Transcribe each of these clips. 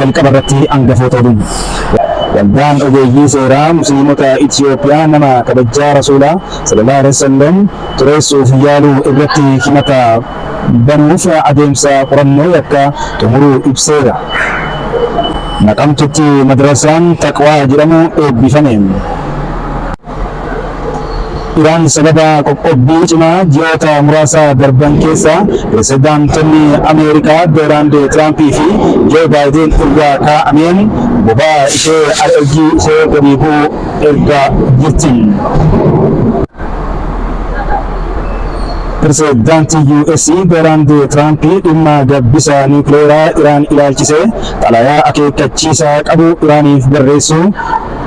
Jalqaba irratti hangafoota oduu. Waldaan ogeeyyii seeraa Musliimota Itiyoophiyaa nama kabajjaa Rasuulaa sallallahu alaihi wasallam xureessuuf yaaluu irratti himata banuuf adeemsa qorannoo yakkaa xumuruu ibseera. Naqamtutti madrasaan Taqwaa jedhamu eebbifame. Iraan sababa qoqqobbii cimaa ji'oota muraasa darban keessa pirezidaantonni Ameerikaa Doonaald Tiraampii fi Joo Baayideen irra kaa'ameen boba'aa ishee al-ergii ishee gadi bu'u ergaa jirti. Pirezidaantii US Doonaald Tiraamp dhimma gabbisa niwukileeraa Iraan ilaalchisee xalayaa akeekkachiisaa qabu Iraaniif barreessuu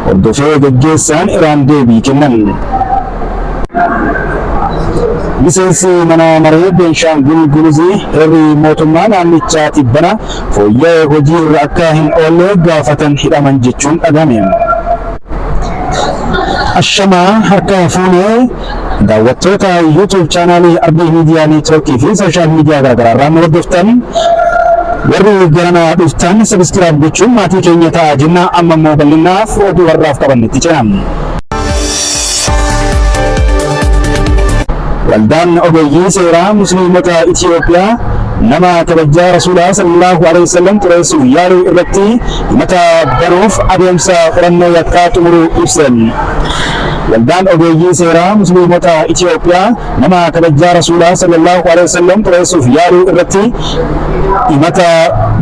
hordofee gaggeessaan Iraan deebii kennan. Miseensi mana maree Beenshaangul Gumuzii heerri mootummaa naannichaa tibbana fooyya'e hojii irra akka hin oolle gaafatan hidhaman jechuun dhagahame. Ashamaa harka fuunee daawwattoota YouTube chaanaalii Arbii Miidiyaa Neetwoorkii fi sooshaal miidiyaa garaagaraa irraa nu hordoftan, warri garanaa dhuftan sabiskiraayib gochuun maatii keenya ta'a jenna. Amma immoo bal'inaaf oduu har'aaf qabannetti ceena. Waldaan ogeeyyii seeraa Musliimota Itiyoophiyaa nama kabajaa Rasuulaa sallallahu alaihi wasallam xureessuuf yaaluu irratti himata banuuf adeemsa qorannoo yakkaa xumuruu ibse. Waldaan ogeeyyii seeraa Musliimota Itiyoophiyaa nama kabajaa Rasuulaa sallallahu alaihi wasallam xureessuuf yaaluu irratti himata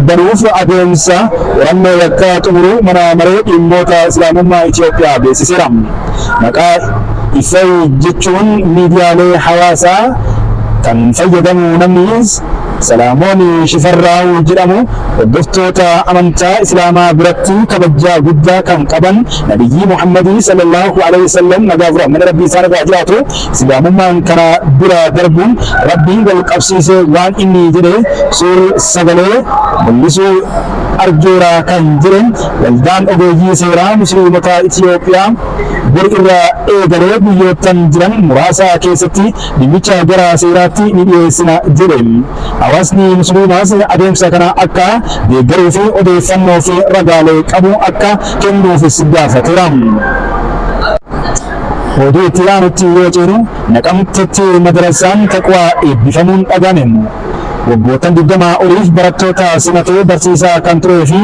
banuuf adeemsa qorannoo yakkaa xumuruu mana maree dhimmoota Islaamummaa Itiyoophiyaa beeksiseera. Maqaa Iffay jechuun miidiyaalee hawaasaa kan fayyadamu namni Salaamoon Shifarraaw jedhamu hordoftoota amantaa Islaamaa biratti kabajaa guddaa kan qaban Nabiyyii Muhammadii sallallahu alaihi wasallam, nagaa fi rahmanni Rabbii isaan irraa jiraatu, Islaamummaan kana bira darbuun Rabbiin wal qabsiisee waan inni jedhe suur sagalee mul'isuu argeera kan jedhe waldaan ogeeyyii seeraa Musliimota Itiyoophiyaa, bor irraa eegalee guyyoottan jiran muraasa keessatti dhimmicha gara seeraatti ni dhiyeessina jedhe. Hawaasni Musliimaas adeemsa kana akka deeggaruu fi odeeffannoo fi ragaalee qabu akka kennuufis gaafateera. Oduu itti aanutti yoo ceenu, Naqamtetti madrasaan Taqwaa eebbifamuun dhagahame. Waggoottan 20 oliif barattoota simatee barsiisaa kan turee fi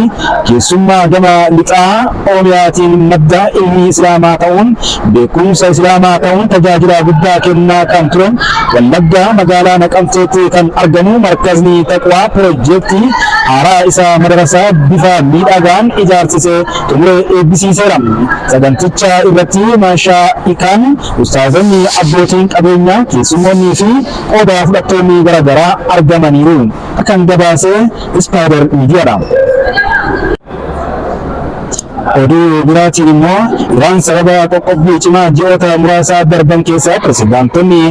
keessummaa gama lixaa Oromiyaatiin madda ilmii Islaamaa ta'uun beekumsa Islaamaa ta'uun tajaajila guddaa kennaa kan ture, Wallaggaa magaalaa Naqamteetti kan argamu Markazni Taqwaa pirojektii haaraa isaa madarasaa bifa miidhagaan ijaarsisee xumuree eebbisiiseera. Saganticha irratti maashaa'ikaan, ustaazonni, abbootiin qabeenyaa, keessummoonnii fi qooda fudhattoonni gara garaa argamaniiru. Kan gabaase Ispaayider Miidiyaadha. Oduu biraatiin immoo Iraan sababa qoqqobbii cimaa ji'oota muraasaa darban keessa pirezidaantonni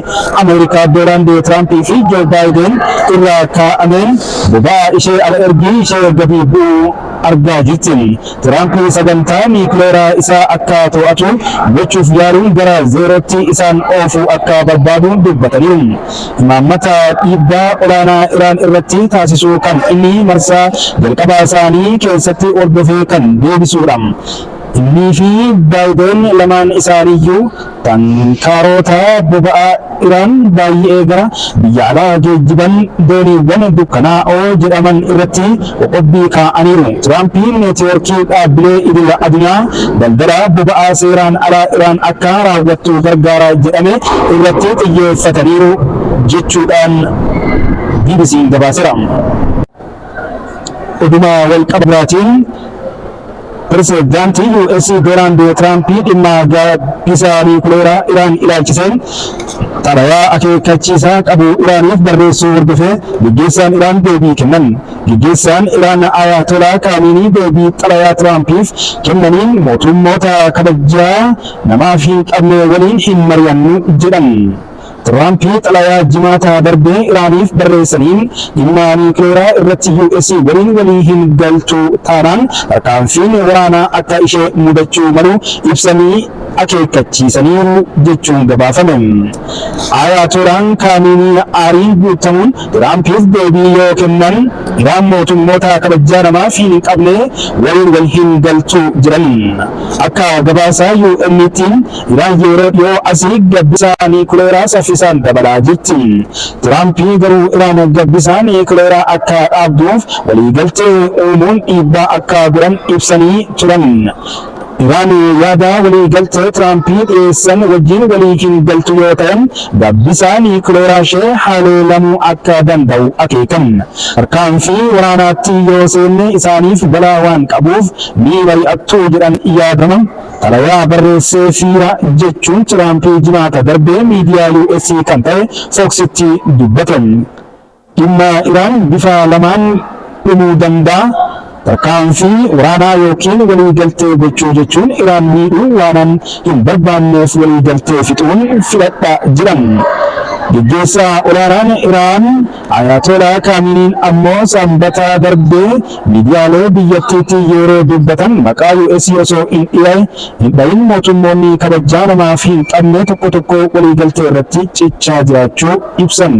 Ameerikaa Doonaald Tiraampii fi Joo Baayiden irra kaa'ameen boba'aa ishee ala ergii ishee gadi bu'uu argaa jirti. Tiraamp sagantaa niwukileeraa isaa akka to'atu gochuuf yaaluun gara zeerootti isaan oofuu akka barbaadu dubbataniiru. Imaammata dhiibbaa olaanaa Iraan irratti taasisuu kan inni marsaa jalqabaa isaanii keessatti hordofee kan deebisuudha. Innii fi Baayiden lamaan isaaniiyyuu tankaroota boba'aa Iraan baayi'ee gara biyya alaa geejjiban dooniiwwan dukkanaa'oo jedhaman irratti qoqobbii kaa'aniiru. Tiraamp neetiwoorkii dhaabbilee idila adunyaa daldala boba'aa seeraan alaa Iraan akka raawwattu gargaara jedhame irratti xiyyeeffataniiru jechuudhaan BBC'n gabaasera. Oduma walqabateen Pirezidaantii US Doonaald Tiraamp dhimma gabbisa niwukileeraa Iraan ilaalchisee xalayaa akeekkachiisaa qabu Iraaniif barreessuu hordofee gaggeessaan Iraan deebii kennan. Gaggeessaan Iraan Ayaatolaa Kaamiinii deebii xalayaa Tiraampiif kennaniin mootummoota kabajaa namaaf hin qabne waliin hin mari'annu jedhan. Tiraamp xalayaa Jimaata darbe Iraaniif barreessaniin dhimma niwukileeraa irratti US waliin walii hin galtu taanaan tarkaanfiin waraanaa akka ishee mudachuu malu ibsanii. akeekkachiisaniiru jechuun gabaafame. Ayaatolaan Kaamiiniin aariin guutamuun Tiraampiif deebii yoo kennan, Iraan mootummoota kabajaa namaaf hin qabne waliin wal hin galtu jedhan. Akka gabaasa UN'tti Iraan yeroo dhiyoo asii gabbisa niikuleeraa saffisaan dabalaa jirti. Tiraamp garuu Iraan gabbisa niikuleeraa akka dhaabduuf waliigaltee uumuun dhiibbaa akka godhan ibsanii turan. Iraan yaada waliigaltee Tiraamp dhiyeessan wajjin walii hin galtu yoo ta'e, gabbisa niikuleeraa ishee haleelamuu akka danda'u akeekan. Tarkaanfii waraanaatti yoo seenne isaaniif balaa waan qabuuf ni mari'attu jedhan yaadama. Xalayaa barreesseefiira jechuun Tiraamp Jimaata darbee miidiyaa US kan ta'e Foxitti dubbate. Dhimma Iraan bifa lamaan dhumuu danda'a. Tarkaanfii waraanaa yookiin waliigaltee gochuu jechuun Iraan miidhuu waanan hin barbaanneef waliigaltee fixuun filadha jedhan. Geggeessaa olaanaan Iraan Ayaatolaa Kaaminiin ammoo Sanbata darbe miidiyaalee biyyattiitti yeroo dubbatan maqaa US osoo hin dhahin mootummoonni kabajaa namaaf hin qabne tokko tokko waliigaltee irratti cichaa jiraachuu ibsan.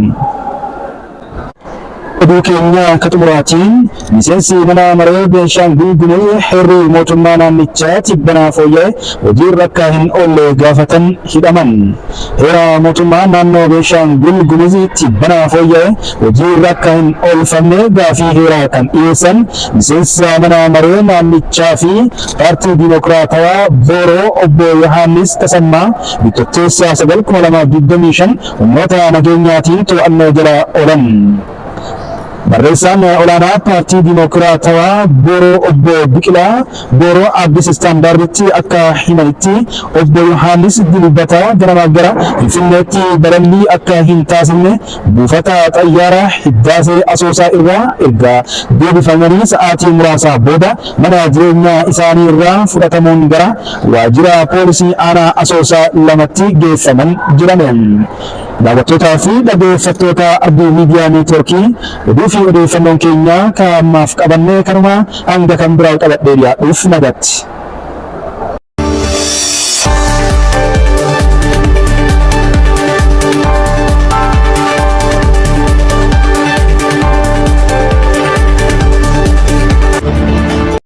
Oduu keenya ka xumuraatiin, miseensi mana maree Beenshaangul Gumuz heerri mootummaa naannichaa tibbanaa fooyya'e hojiirra akka hin oolle gaafatan hidhaman. Heera mootummaa naannoo Beenshaangul Gumuz tibbanaa fooyya'e hojiirra akka hin oolfamne gaafii heeraa kan dhiyeessan miseensa mana maree naannichaa fi Paartii Diimokiraatawaa Booroo Obbo Yohaannis Tasammaa Bitootessa 9, 2025 humnoota nageenyaatiin to'annoo jala oolan. Barreessaan olaanaa Paartii Diimokiraatawaa Booroo Obbo Biqilaa Booroo Addis Standarditti akka himanitti, Obbo Yohaannis Dilbata ganama gara Finfinneetti balallii akka hin taasifne buufata xayyaaraa Hiddaasee Asoosaa irraa erga deebifamanii sa'aatii muraasa booda mana jireenyaa isaanii irraa fudhatamuun gara waajjira poolisii aanaa Asoosaa 2tti geeffaman jedhame. Daawwattootaa fi dhaggeeffattoota Abdii Miidiyaa Neetwoorkii, oduu fi odeeffannoon keenya kan ammaaf qabanne kanuma. Hanga kan biraa qabadhee dhiyaadhuuf nagaatti.